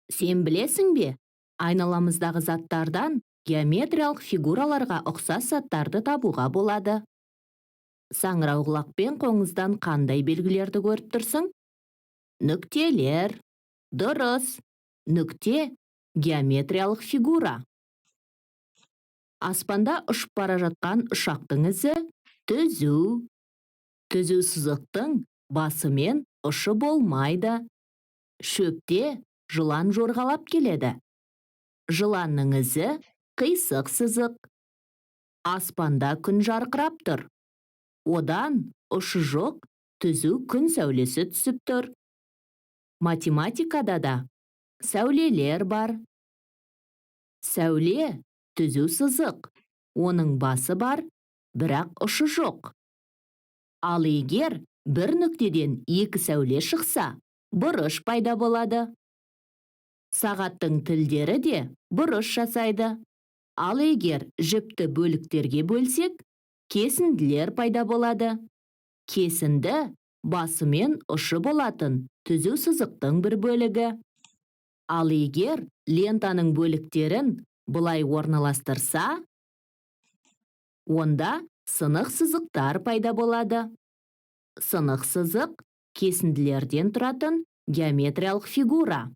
Сен білесің бе, айналамыздағы заттардан геометриялық фигураларға ұқсас заттарды табуға болады. Саңырауқұлақ пен қоңыздан қандай белгілерді көріп тұрсың? Нүктелер. Дұрыс. Нүкте – геометриялық фигура. Аспанда ұшып бара жатқан ұшақтың ізі түзу. Түзу сызықтың басы мен ұшы болмайды. Шөпте жылан жорғалап келеді. Жыланның ізі қисық сызық. Аспанда күн жарқырап тұр. Одан ұшы жоқ түзу күн сәулесі түсіп тұр. Математикада да сәулелер бар. Сәуле – түзу сызық. Оның басы бар, бірақ ұшы жоқ. Ал егер бір нүктеден екі сәуле шықса, бұрыш пайда болады. Сағаттың тілдері де бұрыш жасайды. Ал егер жіпті бөліктерге бөлсек, кесінділер пайда болады. Кесінді – басы мен ұшы болатын түзу сызықтың бір бөлігі. Ал егер лентаның бөліктерін былай орналастырса, онда сынық сызықтар пайда болады. Сынық сызық – кесінділерден тұратын геометриялық фигура.